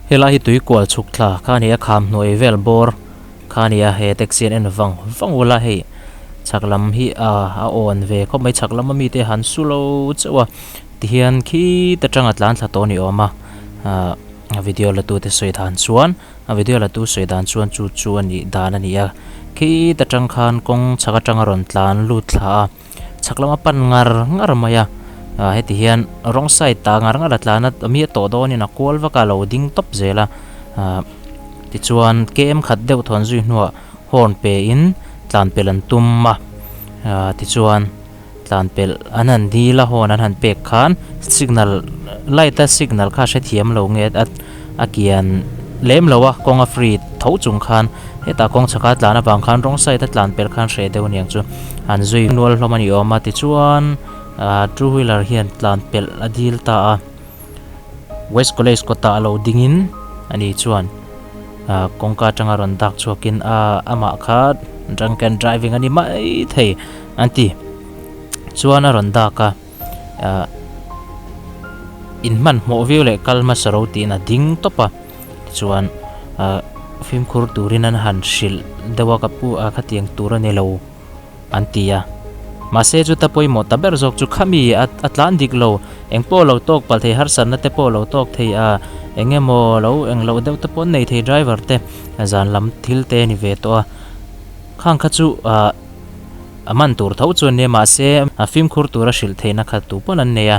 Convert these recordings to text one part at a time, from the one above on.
Helai hi tui kual chhuk thla kha a ni a kham hnuai vel bawr kha a ni a he taxi an en vang vang ula hei chhak lam hi ah a awn ve khawp mai chhak lama mite han su lo chauh a tihian khit atanga tlan thla tawh a ni awm a ah a video la tute sawi dan chuan a video la tu sawi dan chuan chu chu a nih dan a ni a khit atang khan kawng chhak atanga rawn tlan lut thla a. Chhak lama pan ngar ngar mai a, ah heti hian wrong side ta ngar ngar a tlan a mi a tawh dawnin a kual vak a lo ding tawp zel a, ah tichuan km khat deuh thawn zui hnuah horn pe in tlan pelh an tum a, ah tichuan tlan pelh an han dil a horn an han pek khan signal light a signal kha a hrethiam lo nge a a kian lem lo a kawng a free tho chung khan hetah kawng chhaka tlan avang khan wrong side a tlan pelh khan hreh deuh aniang chu an zui nual hlawm a ni awm a tichuan ah two wheeler hian tlan pelh a dil ta a west college kawtah a lo ding in ani chuan ah kawngka atanga rawn dak chhuak in ah amah kha drunken driving a ni maithei an ti chuan a rawn dak a. ah in hmanhmawh viau leh kal hmasa ro tiin a ding tawp a tichuan ah fimkhur turin an han hrilh deuh a ka pu a khatiang tur a ni lo an ti a mahse chuta pawimawh ta ber zawk chu khami a a tlan dik lo eng pawh lo tawk palh thei harsatna te pawh lo tawk thei a eng emaw lo eng loh deuh te pawh an nei thei driver te zan lam thil te a ni ve tawh a khang kha chu ah. A man tur tho chuan nia mahse a fimkhur tura hrilh theihna kha tu pawn an nei a,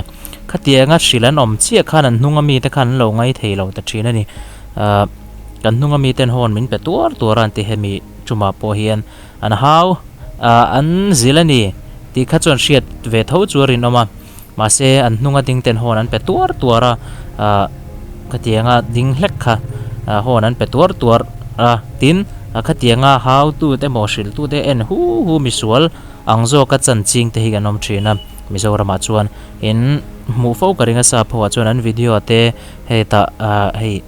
khatianga hrilh an awm chiah khan an hnunga mite khan an lo ngai thei lo ta thin a ni. Ahh kan hnunga miten hawn min pe tuar tuar a an ti hemi tumah pawh hian an hau ah an zil a ni tih kha chuan hriat ve tho chu a rinawm a, mahse an hnunga ding ten hawn an pe tuar tuar a, ahh khatianga ding hlek kha hawn an pe tuar tuar a, tin khatianga hautute emaw hrilhtute en hu hu misual ang zawka chan ching te hi kan awm thin a, Mizoramah chuan in hmuh fo ka ring a sap ho ah chuan an video te hetah ah hei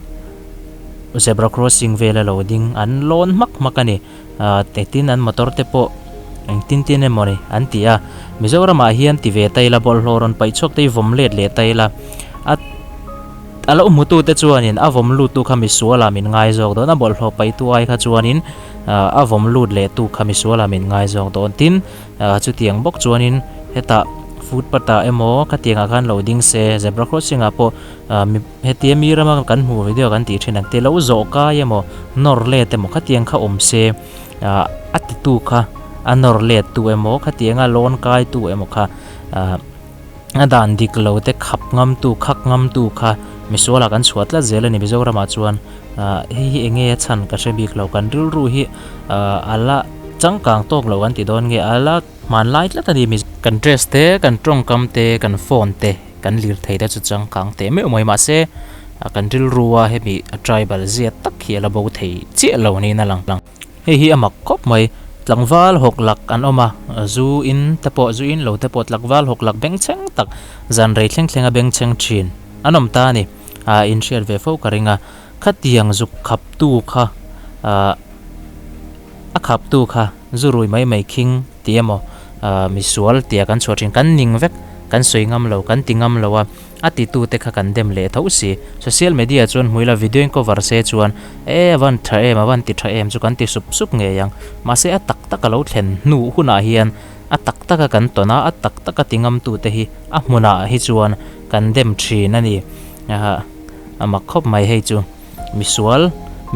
zebra crossing vela lo ding an lawn hmak hmak a ni. Ah tin an motor te pawh engtin tin emaw ni an ti a, Mizoramah hian ti ve ta ila bawlhhlawh rawn paih chhuak te hi vawm let leh ta ila a a lo hmutu te chuanin a vawm lut tu kha misualah min ngai zawk dawn a bawlhhlawh paih tu ai kha chuanin ah a vawm lut leh tu kha misualah min ngai zawk dawn tin ah chutiang bawk chuanin hetah footpath ah emaw khatiangah khan lo ding se zebra crossing ah pawh ah mi Hetia mi rama kan hmuh video kan tih thin ang te lo zawh kai emaw nawr let emaw khatiang kha awm se ah a titu kha a nawr let tu emaw khatianga lawn kai tu emaw kha ah a dan dik lo te khap ngam tu khak ngam tu kha misualah kan chhuah tlat zel a ni Mizoramah chuan ah hei hi eng nge a chhan ka hre bik lo kan rilru hi ah a la changkang tawk lo kan ti dawn nge a la hmanlai tlat a ni kan dress te kan tawngkam te kan phone te. Kan lirthei te chu changkang teh meuh mai mahse kan rilru a hemi a tribal zia tak hi a la bo thei chiah lo niin a lang. Hei hi a mak khawp mai, tlangval hawk lak an awm a, zu in te pawh zu in lo te pawh tlangval hawk lak bengchheng tak zan rei thleng thleng a bengchheng thin an awm ta a ni, ah inhriat ve fo ka ring a, khatiang zuk khap tu kha ah a khap tu kha zu rui mai mai khing tih emaw ah misual tia kan chhuah thin kan ning vek kan sawi ngam lo kan ti ngam lo a a ti tu te kha kan dem leh tho si social media chuan hmuila video in cover se chuan e a van tha em a van ti tha em chu kan ti sup sup ngei ang mahse a tak tak a lo thlen hnu hunah hian a tak tak a kan tawn a a tak tak a ti ngam tu te hi a hmunah hi chuan kan dem thin a ni ah a mak khawp mai hei chu. Misual,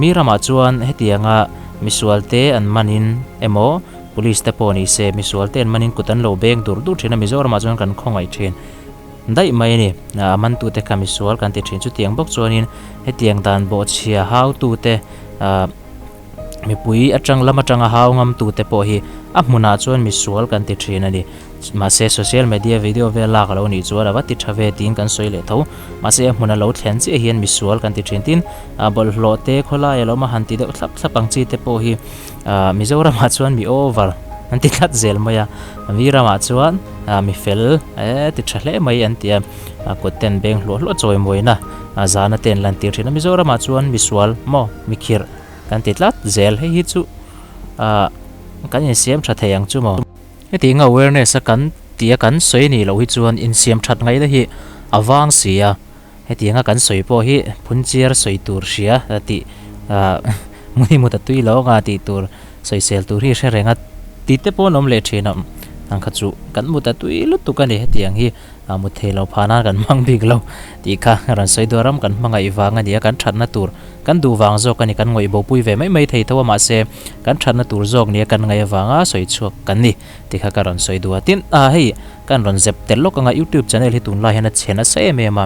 Mi ramah chuan hetianga misual te an manin emaw Police te pawh ni se misual te an manin kut an lo beng dur dur thin a, Mizoramah chuan kan khawngaih thin daih mai a ni. A mantute kha misual kan ti thin. Chutiang bawk chuanin hetiang dan bawhchhia hautute ah mipui atang lam atanga hau ngamtute pawh hi a hmunah chuan misual kan ti thin a ni. Mahse social media video vel lak a lo nih chuan a va ti tha ve tiin kan sawi leh tho. Mahse a hmun a lo thlen chiah hian misual kan ti thin tin ah bawlhhlawh te khawlai a lo awm a han ti deuh thlap thlap ang chi te pawh hi ah Mizoramah chuan mi over an ti tlat zel mai a. Mi ramah chuan ah mi fel eh ti tha hle mai an ti a, a kut ten beng hluah hluah chawimawi na ah zana te an lan tir thin a. Mizoramah chuan misual maw mi khirh kan ti tlat zel hei hi chu ah kan insiam tha thei ang chu maw. Hetiang awareness a kan tih a kan sawi nih loh hi chuan insiam that ngaihna hi a vang si a. Hetianga kan sawi pawh hi phunchiar sawi tur hria tih hmui mut a tui lo anga tih tur sawisel tur hi hre reng a ti te pawh an awm leh thin a, ang kha chu kan mut a tui lutuk a ni hetiang hi mut thei lo phah nan kan hmang bik lo tih kha rawn sawi duh a ram kan hmangaih vang a ni a kan thatna tur kan duh vang zawk a ni kan ngawih bopui ve mai mai thei tho a mahse kan thatna tur zawk nia kan ngaih avanga sawi chhuak kan ni tih kha ka rawn sawi duh a tin ah hei Kan rawn zep tel lawk anga youtube channel hi tunlai hian a chhe nasa em em a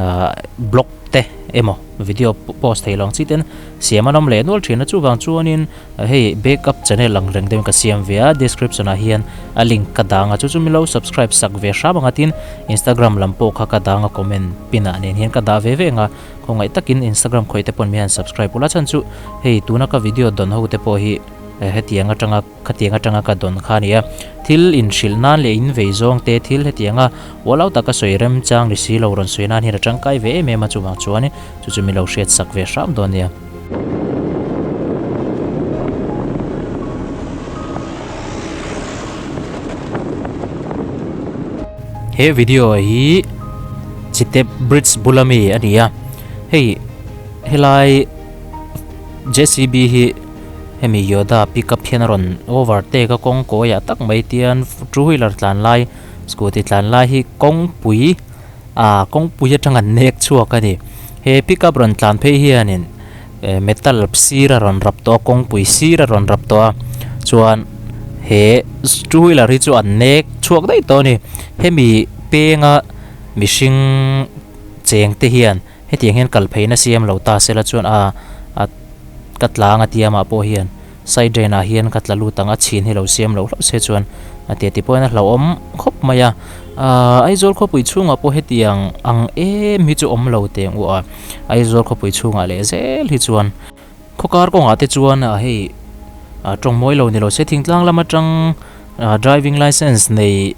ahh blog te emaw video post thei lo ang chi ten siam an awm leh nual thin a chuvang chuanin hei backup channel ang reng deuhin ka siam ve a description ah hian a link ka dang a chu chu milo subscribe sak ve hram anga tin instagram lam pawh kha ka dang a comment pin ah nen hian ka dah ve ve ang a khawngaih takin instagram khawih te pawn mi hian subscribe ula chhan chu hei tuna ka video dawn ho te pawh hi hetiang atanga Khatiang atanga ka dawn kha a nia. Thil inhrilh nan leh in vei zawng te thil hetianga ualau taka sawi remchang ni si lo rawn sawi nan hian a tangkai ve em em a chuvang chuan chu chu min lo hriat sak ve hram dawn nia. He video hi Chitep Bridge bula mi a ni a, hei helai JCB hi Hemi Yoda pickup hian a rawn overtake a kawng kawiah tak mai tian two wheeler tlan lai scooty tlan lai hi kawngpui ah kawngpui atang an nek chhuak a ni. He pickup rawn tlan phei hianin eh metal sir a rawn rap tawh a kawngpui sir a rawn rap tawh a chuan he two wheeler hi chu an nek chhuak daih tawh a ni. Hemi penga mihring cheng te hian. Hetiang hian kal pheina siam lo ta sela chuan a a ka tlang a tia mah pawh hian side drain ah hian ka tla lut ang a chhin hi lo siam loh hlauh se chuan a tia ti pawhin a hlauhawm khawp mai a ahh Aizawl khawpui chhungah pawh hetiang ang em hi chu awm lo teh ang u a Aizawl khawpui chhungah leh zel hi chuan Khawkar kawngah te chuan hei tawng mawi lo ni lo se thingtlang lam atang driving licence nei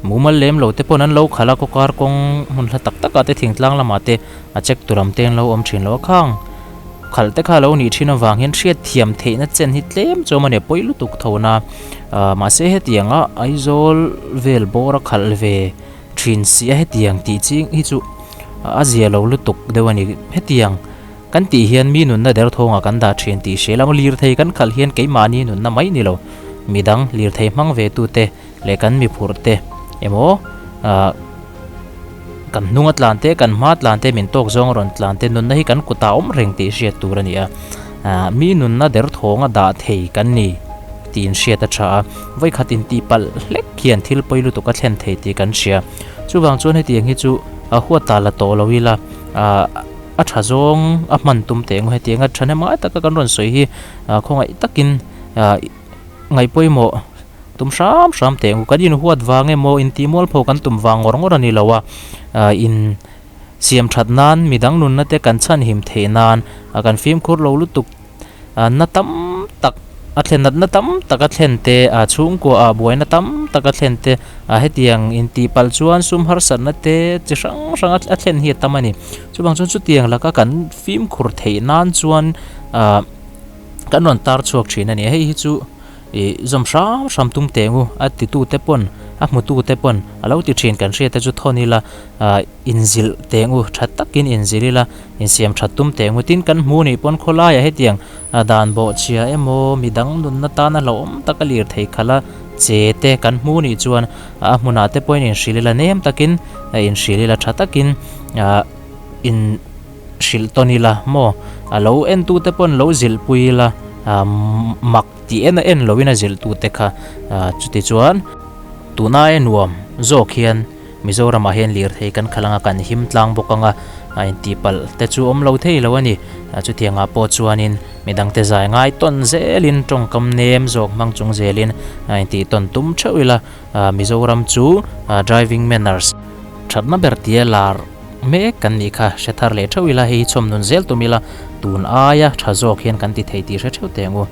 mumal lem lo te pawn an lo khalh a khawkar kawng hmun hla tak tak ah te thingtlang lamah te a check tur am te an lo awm thin lo a khang khalh te kha a lo nih thin avang hian hriat thiam theihna chen hi tlem chuan a ni a pawi lutuk tho na mahse hetiang a Aizawl vel bawr a khalh ve thin si a hetiang tih ching hi chu a zia lo lutuk deuh a ni hetiang. Kan tih hian mi nunna derthawngah kan dah thin tih hria lam lirthei kan khalh hian keimahni nunna mai ni lo, midang lirthei hmang ve tute leh kan miphurh te emaw ah kan hnunga tlan te kan hma tlan te min tawk zawng rawn tlan te nunna hi kan kutah awm reng tih hriat tur a ni a, ah mi nunna derthawnga dah thei kan ni tih inhriat a tha a, vawikhat intihpalh hlek hian thil pawi lutuk a thlen thei tih kan hria. Chuvang chuan hetiang hi chu a huat ta la tawh lo ila ah. A tha zawng a hman tum teh ang hetiang a thahnem ngai taka kan rawn sawi hi khawngaih takin ngaihpawimawh tum hram hram teh ang kan inhuat vang emaw intih mualpho kan tum vang ngawr ngawr a ni lo a in siam that nan midang nunna te kan chhanhim theih nan kan fimkhur lo lutuk. Na tam tak a thlen natna tam tak a thlen te a chhungkua ah buaina tam tak a thlen te a hetiang intih palh chuan sum harsatna te chi hrang hrang a thlen hi a tam a ni. Chuvang chuan chutiang laka kan fimkhur theih nan chuan ah kan rawn tar chhuak thin a ni. Hei hi chu ih zawm hram hram tum teh ang u a titu te pawn a hmutu te pawn a lo ti thin kan hriat te chu thawn ila ah inzilh teh ang u tha takin inzilh ila. Insiam that tum teh ngutin kan hmu nih pawn khawlaiah hetiang dan bawhchhia emaw midang nunna tana hlauhawm taka lirthei khalh a che te kan hmu nih chuan a hmunah te pawhin inhrilh ila nem takin inhrilh ila tha takin inhrilh tawn ila maw a lo entu te pawn lo zilh pui ila mak tih en a en loin a zilh tu te kha chuti chuan tuna e nuam zawk hian Mizoramah hian lirthei kan khalh anga kan him tlang bawk anga a intihpalh te chu awm lo thei lo a ni. Chutiangah pawh chuanin midangte zai ngai tawn zelin tawngkam nem zawk hmang chung zelin a intih tawn tum theuh ila. Mizoram chu driving manners thatna ber tia lar mek kan nih kha hre thar leh theuh ila, hei hi chhawm nun zel tum ila tun aia tha zawk hian kan ti thei tih hre theuh teh ang u.